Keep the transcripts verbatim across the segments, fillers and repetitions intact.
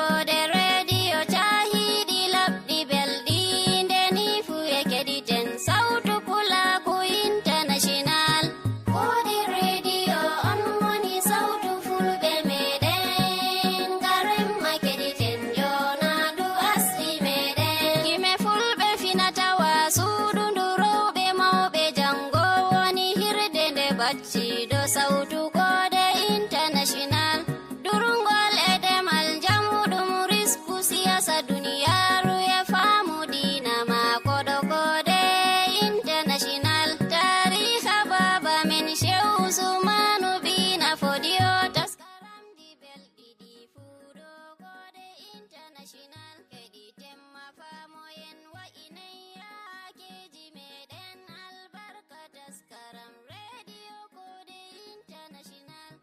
Koode reediyo caahiiɗi laɓɗi belɗi, nde nii fuu e keɗiten sawtu Pulaaku International. Koode reediyo on woni sawtu fulɓe meeɗen, ngaremma keɗiten joonaandu asli meeɗen. Gime fulɓe finatawa suudu ndu rowɓe mawɓe janngo woni hirde nde bacciiɗo sawtu Koode International. Durngol e demal njamu ɗum risku siyasa duniyaaru e faamu diina maa koɗo Koode International. Taariika baaba men Shehu Usmaanu Biina Fodiyo taskaramji belɗi ɗi fuu ɗo Koode International. Keɗiten ma faamoyen wa'inay yaakeeji meeɗen albarka taskaram reediyo Koode International.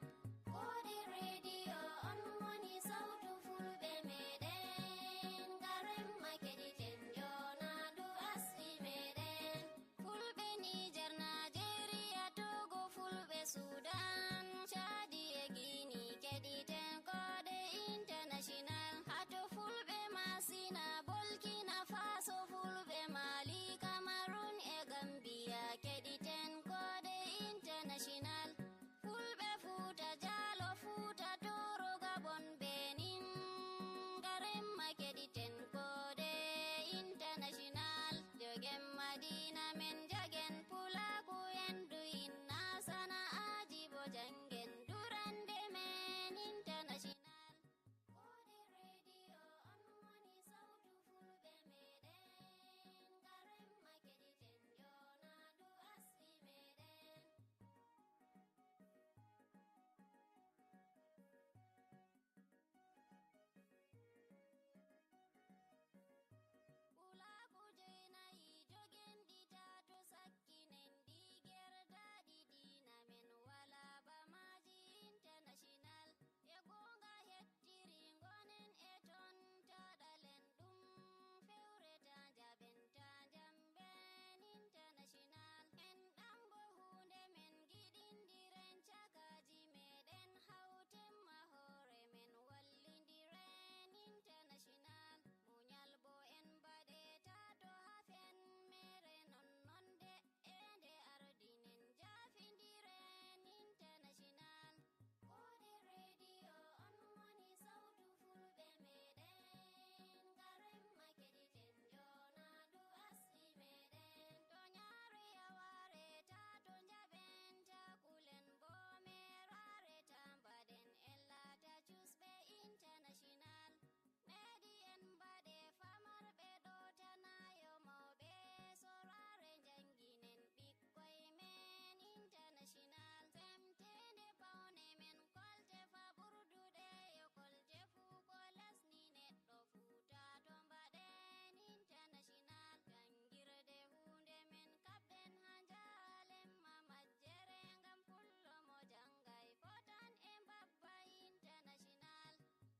Koode reediyo on woni sawtu fulɓe meeɗen, ngaremma keɗiten joonaandu asli meeɗen. Fulɓe Niijer, Naajeeriya, Togo, fulɓe Suudan, Caadi e Giini, keɗiten Koode International. Haa to fulɓe Masina, Bolkina Faso, fulɓe Mali, Kamarun e Gambiya, keɗiten Koode International. Fulɓe Fuuta Jaalo, Fuuta Tooro, Gabon, Benin, ngaremma keɗiten Koode International. Jogen Madiina men, jogen Pulaaku en, du inna sana'aaji bo janngen durande men International. Koode reediyo on woni sawtu fulɓe meeɗen, ngaremma keɗiten joonaandu asli meeɗen. Pulaaku joynayi jogen ɗi tato sakkinen ɗi gerdaaɗi diina men wala ba maaji International. E goonga hettiri ngonen e ton ta ɗalen ɗum fewre ta njaɓen ta njamben International. En ɗambo huunde men giɗindiren cakaaji meeɗen hawten ma hoore men wallindiren International. Muñal bo en mbaɗe ta to hafen mere non non de e nde ardinen jaafindiren International. Koode reediyo on woni sawtu fulɓe meeɗen, ngaremma keɗiten joonaandu asli meeɗen. To ñaare yawaare ta to njaɓen ta kulen bo meeraare ta mbaɗen en laata cusɓe International. Meɗi en mbaɗe famarɓe ɗo tanayo mawɓe soraare njannginen ɓikkoy men International. Semteende pawne men kolte fa ɓurduɗe yo kolte fuu ko lesni neɗɗo fuu ta to mbaɗen International. Janngirde huunde men kaɓɗen haa njaalen ma majjere ngam pullo mo janngay fotan e mbabba International.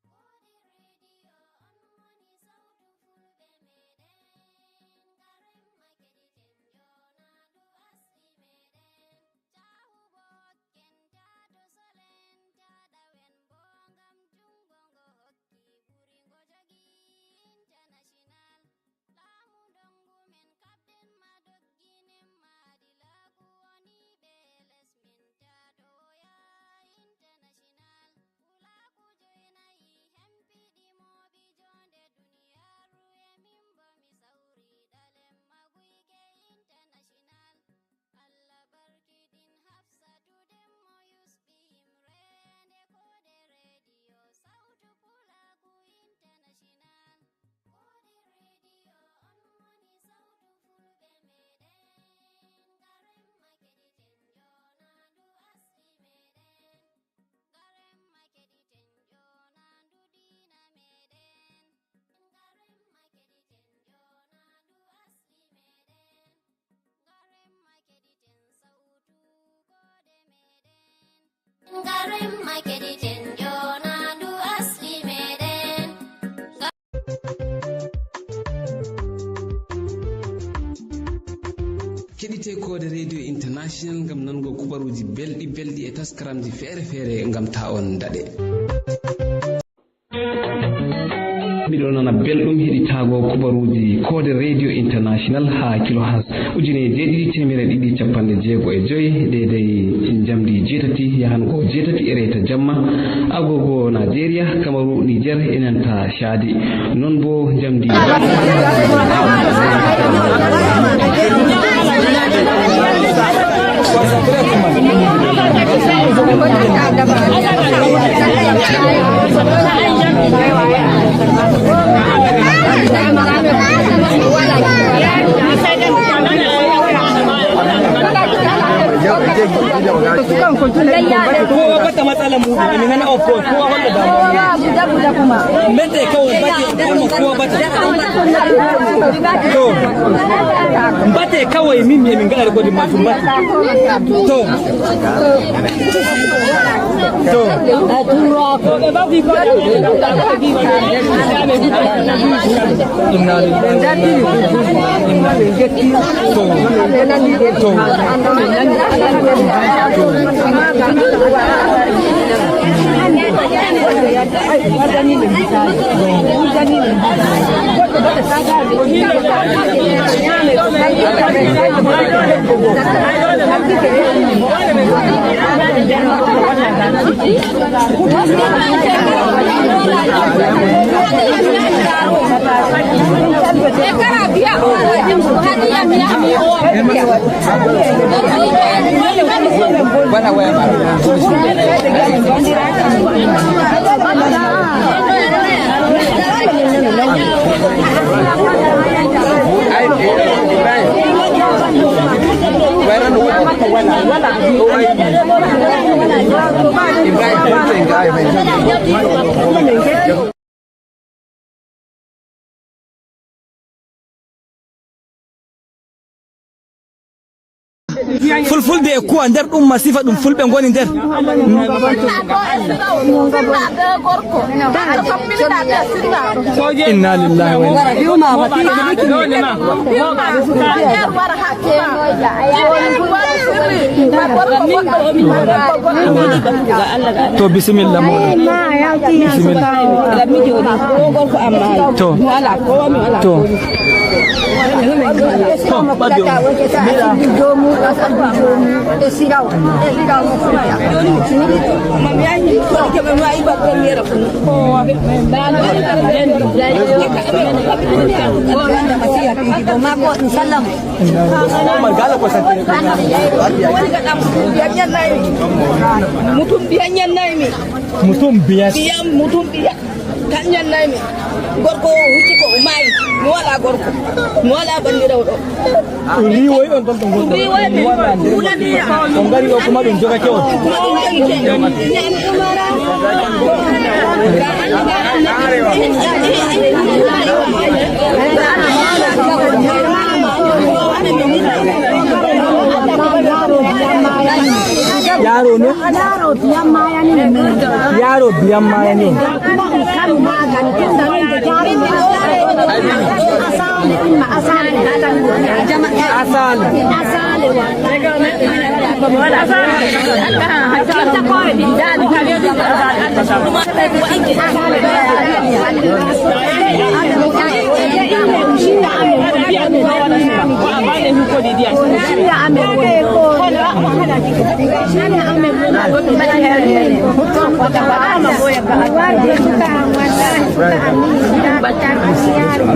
Koode reediyo on woni sawtu fulɓe meeɗen, ngaremma keɗiten joonaandu asli meeɗen. Caahu bo hokken ta to solen ta ɗawen bo ngam junngo ngo hokki ɓuri ngo jogi International. Laamu ndongu men kaɓɗen ma dogginen ma adilaaku woni ɓe les men ta to woya International. Pulaaku joynayi hempiɗi mooɓi joonde duniyaaru e min bo mi sawri ɗalen ma guyke International. Allah barkiɗin Hafsatu Demmo Yusɓi yimre nde koode reediyo sawtu Pulaaku International. Koode reediyo on woni sawtu fulɓe meeɗen, ngaremma keɗiten joonaandu asli meeɗen. Ngaremma keɗiten joonaandu diina meeɗen. Ngaremma keɗiten joonaandu asli meeɗen. Ngaremma keɗiten sawtu koode meeɗen. Ngaremma keɗiten joonaandu asli meeɗen. Keɗite Koode Radio International ngam nango kubaruuji belɗi belɗi e taskaramji feere feere ngam ta on daɗe. Miɗo nana belɗum heɗitaago kubaruuji Koode Radio International haa kilohertz ujine jeeɗiɗi teemedere ɗiɗi cappanɗe jeego e joy, deydey njamdi jeetati yahango jeetati e reta jamma, agogo Najeriya, Kamaru, Niger e nanta Caadi. Non bo njamdi Kowa bata matsala mu, emi nana of course, kowa holla damuwa. Mbete kawai, mbate, kowa bata. To, mbate kawai, min, min, min, ngara godi masu mbate. To. To. Inna lillahi. Inna lillahi. To. To. Fulfulde e kuwa nder ɗum masiifa ɗum fulɓe ngoni nder. Inna lillahi wa inna. To bisimilla mo. Bisimilla. To. To. Mutum biyan yan nayi mi. Mutum biyan. Biyan, mutum biyan. Tan yan nayi mi. Gorko o hucci ko o maayi. Mi wala gorko. Mi wala bandirawo ɗo. Ɗum riiwoyi on ton to ngonɗon. Riiwoyi mi. Wala ni. On ngari ɗo kuma ɗum jogake on. Yaro no? Yaro biyam mayani. Yaro biyam mayani. Asal. Asal.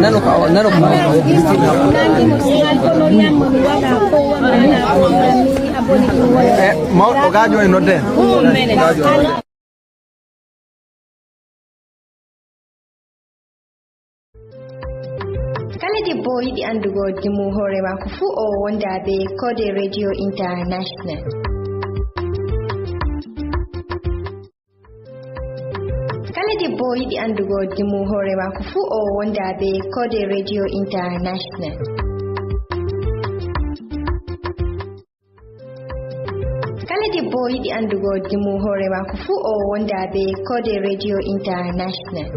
Nano ka, nano ka. Eh, mawɗo gaajo e nodde. Kala debbo o yiɗi anndugo dimu hoore maako fuu, o wonda be Koode Radio International. Kala debbo o yiɗi anndugo dimu hoore maako fuu, o wonda be Koode Radio International. Kala debbo o yiɗi anndugo dimu hoore maako fuu, o wonda be Koode Radio International.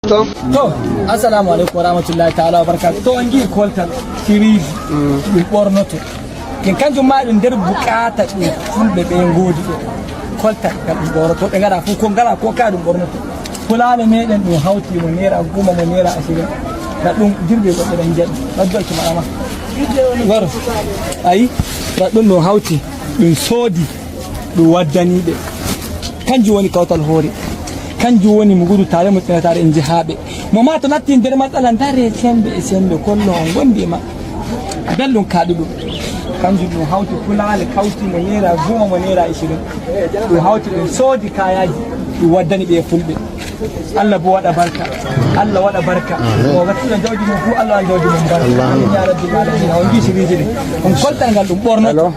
To, assalamu aleykum wa rahmatullahi taala wa barakatuh. To, on ngi'i koltal siriji ɗum ɓornoto. Ken kanjum ma ɗum nder bukata ɗum fulɓe ɓe ngoodi ɗo. Koltal ngal ɗum ɓornoto. Ɓe ngara fu ko ngala ko ka ɗum ɓornoto. Pulaale meɗen ɗum hawti mo naira goma mo naira ashirin. Na ɗum dirɓe goɗɗe ɗon njaɗi. Waddu accu maɗama. Waro. Ayi, na ɗum ɗum hawti. Ɗum soodi. Ɗum waddani ɓe. Kanjum woni kawtal hoore. Kanjum woni mugudu tare mo tsinatare en jihaaɓe. Mo ma to natti nder matsala ndare sembe e sembe kollo on gondi e ma. Belɗum kaɗuɗum. Kanjum ɗum hawti pulaale kawti mo naira goma mo naira ishirin. Ɗum hawti ɗum soodi kayaji ɗum waddani ɓe fulɓe. Allah bo waɗa barka. Allah waɗa barka. Mo gattuɗo jawdi mum fu Allah waɗa jawdi mum barka. Amin ya rabbil alamin. On ngi siriji ɗin. On koltal ngal ɗum ɓornoto.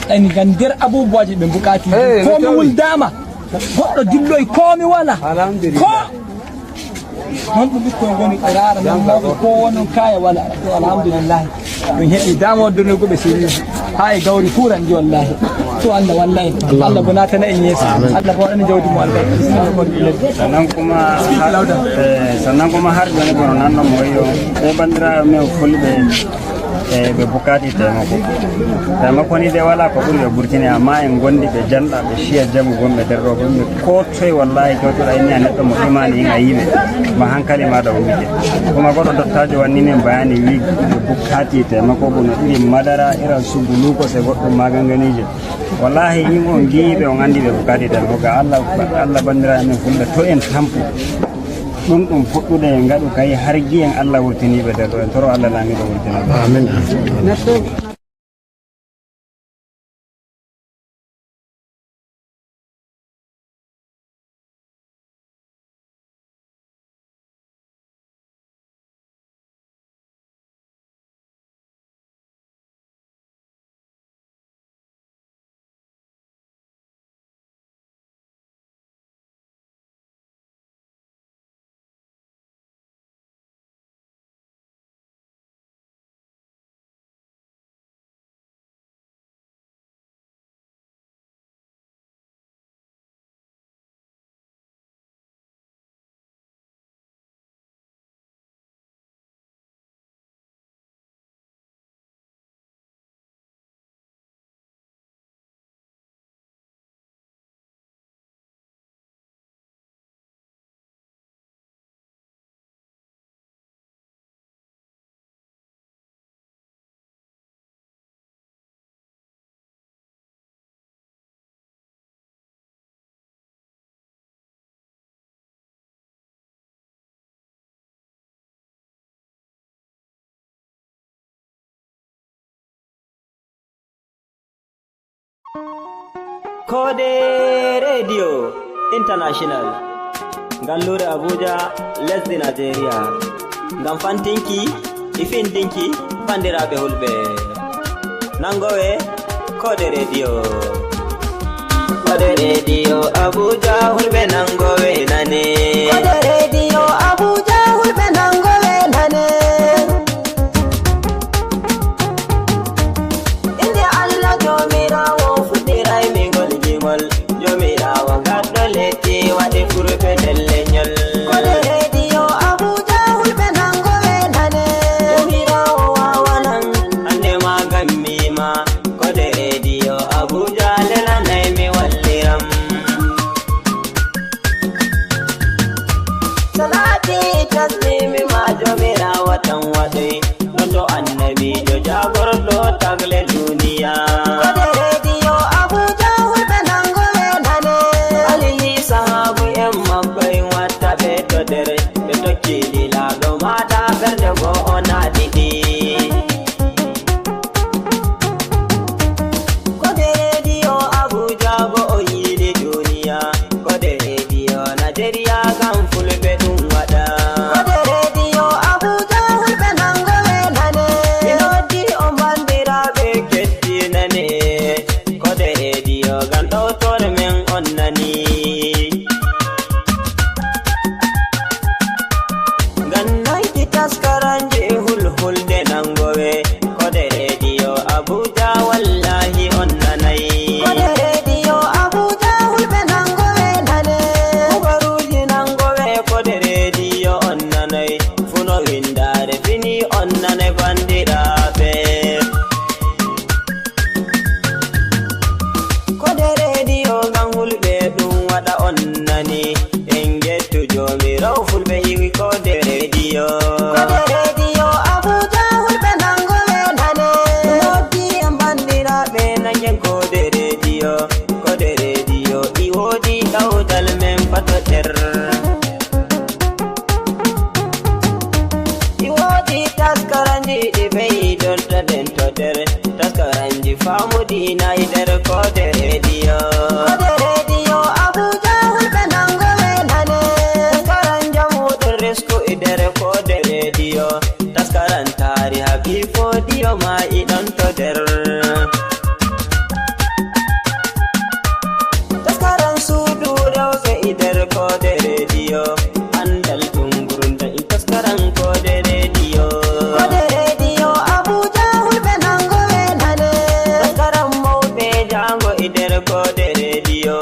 En ngan nder abubuwaji ɓe bukati. Ko mi wuldama. Goɗɗo dilloy ko mi wala. Alhamdulillah. Ko non ɗum ɓikkoy ngoni ɓe rara non mawɓe ko wonon kaya wala. To alhamdulillah. Min heɓi dama waddungo ɓe siriji. Ha e gawri furan ji wallahi. To Allah wallahi. Allah bo natana en yeeso. Allah bo waɗana jawdi mo albarka. Bismillah. Sannan kuma har, eh, sannan kuma har joni bono nan no moyo. Ɓe bandiraɓe men fulɓe. E ɓe bukati taimako. Taimako ni dai wala ko ɓuri ɓe burtini amma en gondi ɓe janɗa ɓe shiya jamu gonɓe nder ɗo gonɓe ko toye wallahi kewtoɗa inni a neɗɗo mo imani in a yiɓe ma hankali ma ɗa ummite. Kuma goɗɗo dottajo wanninen bayani wi ɓe bukati taimako bono iri madara ira su glucose goɗɗum maganganije. Wallahi in on giyiɓe on andi ɓe bukati taimako ga Allah. Allah bandiraɓe men fulɓe to en tampu. Ɗum ɗum fuɗɗude e ngaɗu kay har giyen Allah wurtiniiɓe nder ɗo en toro Allah laamiiɗo wurtina ɓe. Amin. Kode Radio International, ngalluure Abuja, lesdi Nigeria, ngam fantinki e findinki banndiraaɓe hulɓe. Nangowe Kode Radio. Kode Radio Abuja, hulɓe nangowe nane. Kode Radio Abuja, hulɓe nangowe nane. Inde Allah Joomiraawo fuɗɗiray mi ngol jimol. Joomiraawo gaɗɗo leddi waɗi kurpe nder lenyol. Kode Radio Abuja, hulɓe nangowe nane. Joomiraawo wawanan, hande ma gammi ma. Kode Radio Abuja, lelanay mi walliram. Salati taslimi ma Joomiraawo tan waɗoy. Ɗon ɗo annabiijo jaagorɗo tagle duniya. Kode Radio Abuja, hulɓe nangowe nane. Alihi sahaabu en makko en watta ɓe to dere. Ɓe tokki lilaaɗo maata ɓernde go'o na ɗiɗi. Kode Radio Abuja go'o yiili duniya. Kode Radio Nigeria ngam fulɓe ɗum waɗa. Kode Radio Abuja, hulɓe nangowe nane. Mi noddi on banndiraaɓe kettinane. Kode Radio ngam ɗowtore men on nani. Ngam nanki taskaranji hulhulde nangowe. Kode Radio Abuja, wallahi on nanay. Kode Radio Abuja, hulɓe nangowe nane. Kubaruuji nangowe, Kode Radio on I woodi taskaranji ɗi ɓeydortoɗen to nder, taskaranji faamu diina e nder Koode Rediyo. Koode Rediyo Abuja, hulɓe nango ɓe nane. Taskaran jamu ɗon risku e nder Koode Rediyo. Taskaran taariha ɓii Foodiyo ma e ɗon to nder. Taskaran suudu rewɓe e nder Koode Rediyo. Anndal ɗum ngurndan e taskaran Koode Rediyo. Koode Rediyo Abuja, hulɓe nango ɓe nane. Taskaran mawɓe jaango e nder Koode Rediyo.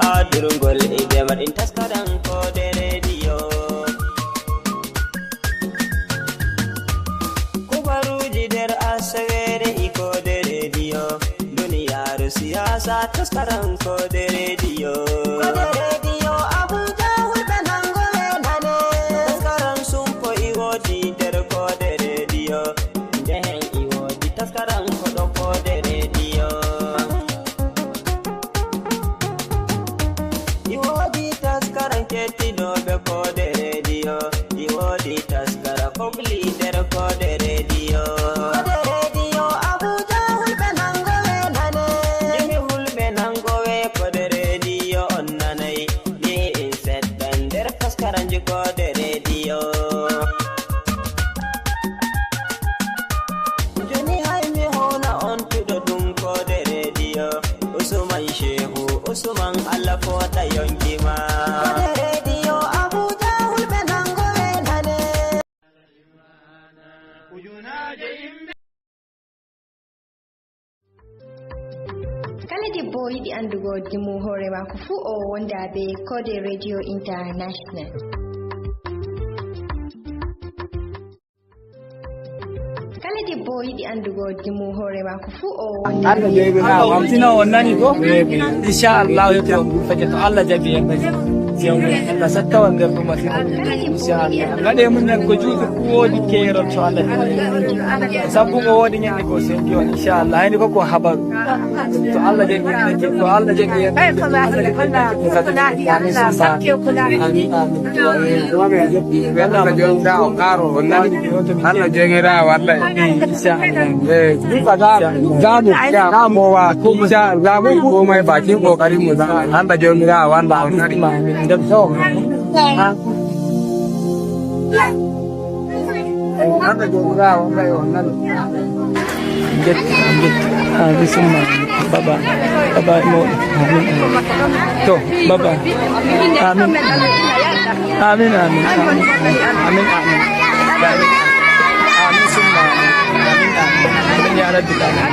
Haa durngol e demal ɗin taskaran Koode Rediyo. Kubaruuji nder asaweere e Koode Rediyo. Duniyaaru siyaasa taskaran Koode Rediyo. Koode Rediyo Abuja, hulɓe nango ɓe nane. Taskaran sumpo e woodi nder Koode Rediyo. Ndehen e woodi taskaran koɗo Koode Rediyo. E woodi taskaran kettidooɓe Koode Rediyo. E woodi taskara kobli nder Koode Rediyo. Koode Rediyo Abuja, hulɓe nango ɓe nane. Yimɓe hulɓe nango ɓe Koode Rediyo on nanay. Ni in seɗɗan nder taskaranji Koode Rediyo. Jooni hay mi howna on tuɗo ɗum Koode Rediyo. Usman Shehu, Usman Allah fota yonki ma. Koode Rediyo Abuja, hulɓe nango ɓe nane. Kala debbo yiɗi anndugo dimu hoore maako fuu, o wonda be Koode Radio International. Kala debbo yiɗi anndugo dimu hoore maako fuu, o wonda Allah be joomiraawo am. Tina on nani ko? Insha Allah, yetto on ɗum fajata. Allah jaɓi en. Jewle Allah sattawan nder ɗum. Insha Allah. Ngaɗe muñal ko juuɗe kuwooji keerol to Allah. Sabu ko woodi ñande ko sen yo insha Allah. Hayni ko ko habaru. To Allah jaɓi en, to Allah jaɓi en. Amin, amin. Allah joomiraawo karo on nani. Allah joomiraawo Allah. Insha Allah. Eh, duka da, da mu, da mu wa, insha Allah, mun komai bakin kokarin mu za mu yi. Allah joomiraawo Allah on nani. Amin. Hande joomiraawo on nani on nani. Njettu, njettu. Amin summa amin. Baba, baba mo. Amin. To, baba. Amin. Amin, amin, amin. Amin, amin. Amin summa amin. Amin, amin. Amin ya rabbi. Amin.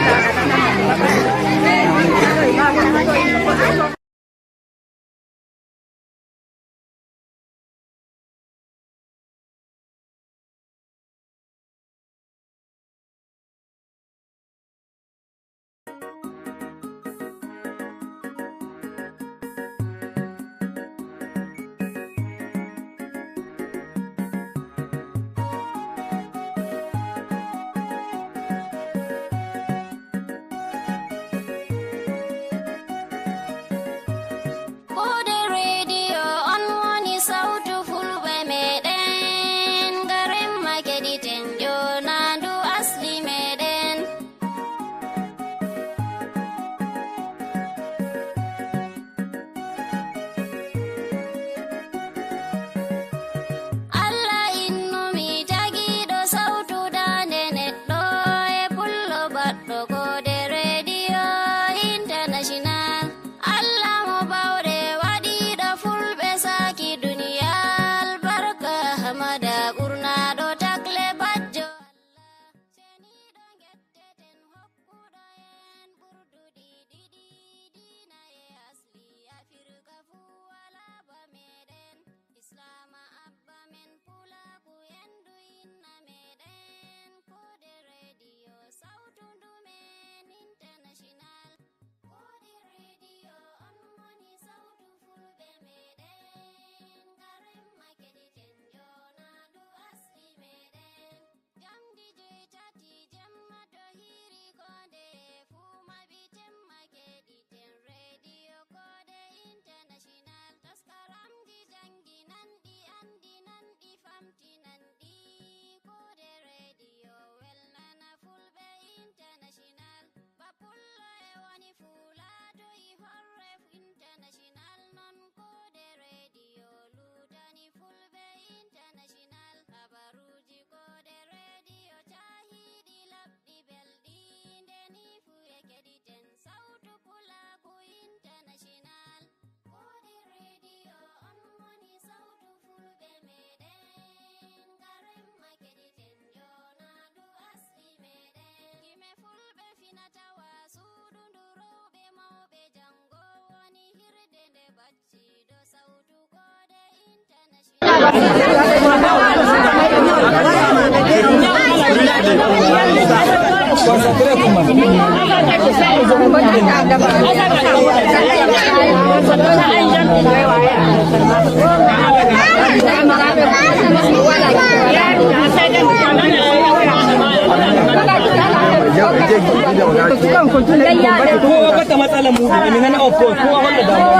Kowa bata matsala mu, emi nana oppo, kowa holla damuwa.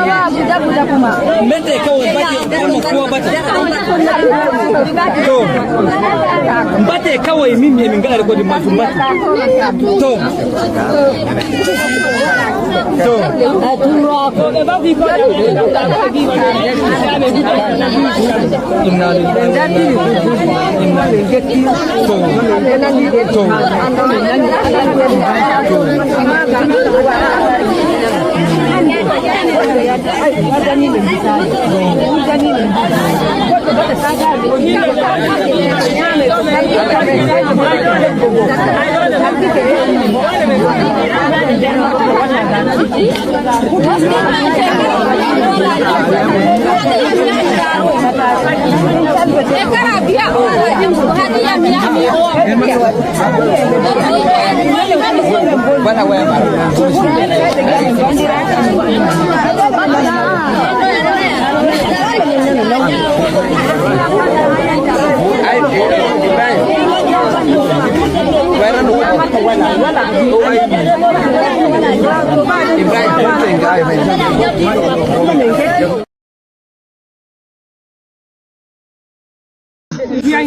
Mbete kawai bate, kowa bata. To, mbate kawai min, emi ngana rekodi masu mbate. To. To. Inna lillahi wa inna ilaihi raji'un. To. To. To.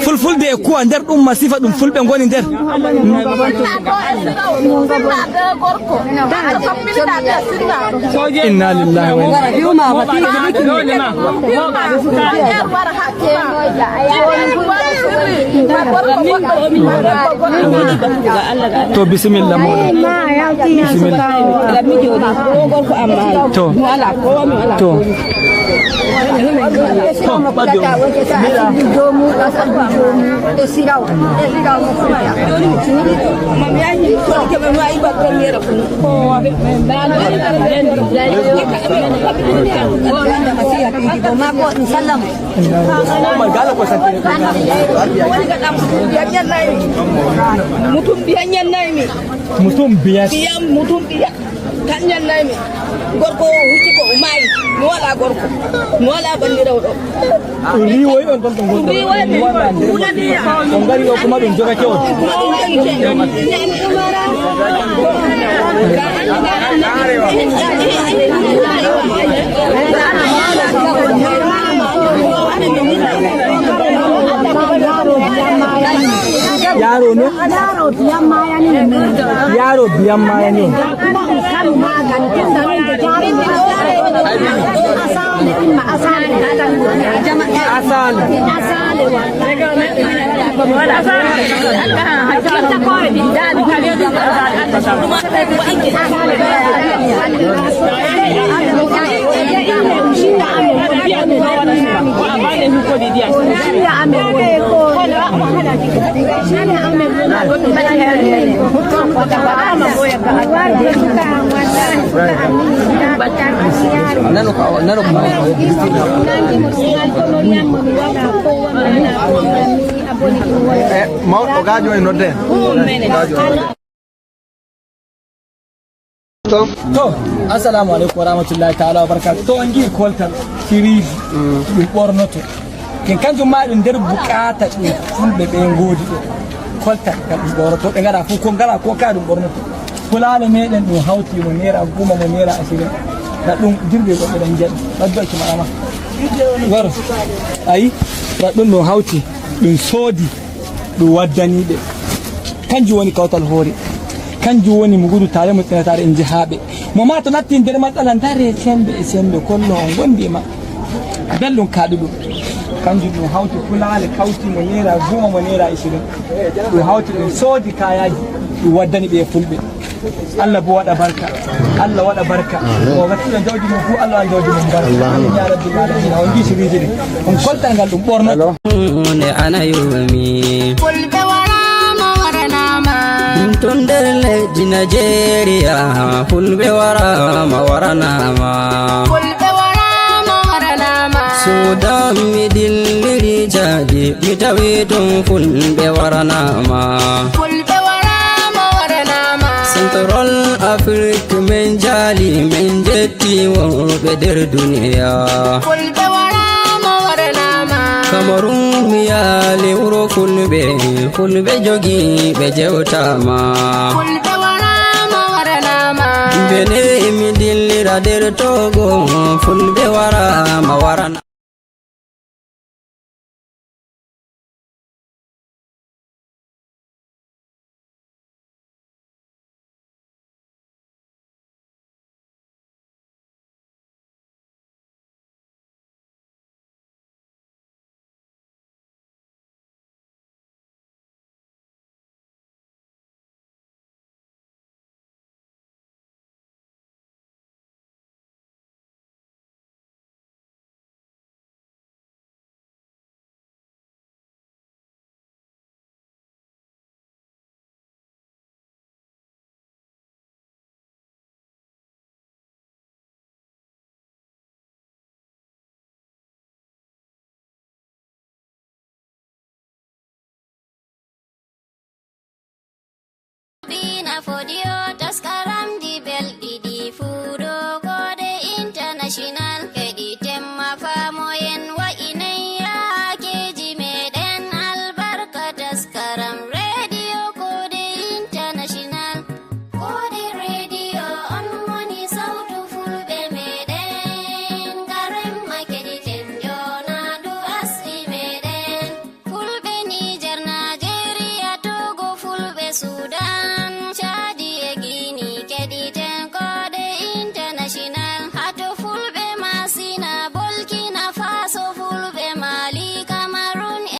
Fulfulde e kuwa nder ɗum masifa ɗum fulɓe ngoni nder. Inna lillahi wa inna. To bisimilla mo. Bisimilla. To. To. Mutum biyan yan nayi mi. Mutum biyan. Biyan, mutum biyan. Tan yan nayi mi. Gorko o hucci ko o maayi. Mi wala gorko. Mi wala bandirawo ɗo. Ɗum riiwoyi on ton to ngol. Ɗum riiwoyi mi. Wulani ya. On ngari ɗo kuma ɗum jogake on. Yaro no? Yaro biyan mayani. Asale. Asale. Nano ka, nano ka. Eh, mawɗo gaajo e nodde. To, assalamu alaikum wa rahmatullahi ta'ala wa barakatuh. To, on ngi koltal firiji ɗum ɓornoto. Ken kanjum ma ɗum nder bukata ɗum fulɓe ɓe ngodi ɗo. Koltal ngal ɗum ɓornoto. Ɓe ngara fu ko ngala ko ka ɗum ɓornoto. Pulaale meɗen ɗum hawti mo naira goma mo naira ashirin. Na ɗum dirɓe goɗɗo ɗon jaɓi. Waddo ki mama. Waro. Ayi, na ɗum ɗum hawti. Ɗum soodi. Ɗum waddaniiɓe. Kanjum woni kawtal hoore. Kanjum woni mugudu taale mo tsinataare en jehaaɓe. Mo ma to natti nder matsala ndare sembe e sembe kollo on gondi e ma. Belɗum kaɗuɗum. Kanjum ɗum hawti pulaale kawti mo naira goma mo naira ishirin. Ɗum hawti ɗum soodi kayaji ɗum waddani ɓe fulɓe. Allah bo waɗa barka. Allah waɗa barka. Mo waɗa jawdi mum fu Allah an jawdi mum barka. Amin ya rabbil alamin. On ngi siriji ɗin. On koltal ngal ɗum ɓorno. Nde ana yumi. Fulɓe waraama waranama. Ɗum ton nder leydi Najeriya. Fulɓe waraama waranama. Fulɓe waraama Dam mi dilliri jaadi, mi tawi ɗum fulɓe waranama. Fulɓe warama, waranama. Central Afrique men jaali, men jetti worɓe nder duniya. Fulɓe warama, waranama. Cameroun mi yaali wuro fulɓe, fulɓe jogi ɓe jewtama. Fulɓe warama, waranama. Bene mi dillira nder Togo, fulɓe warama, warana.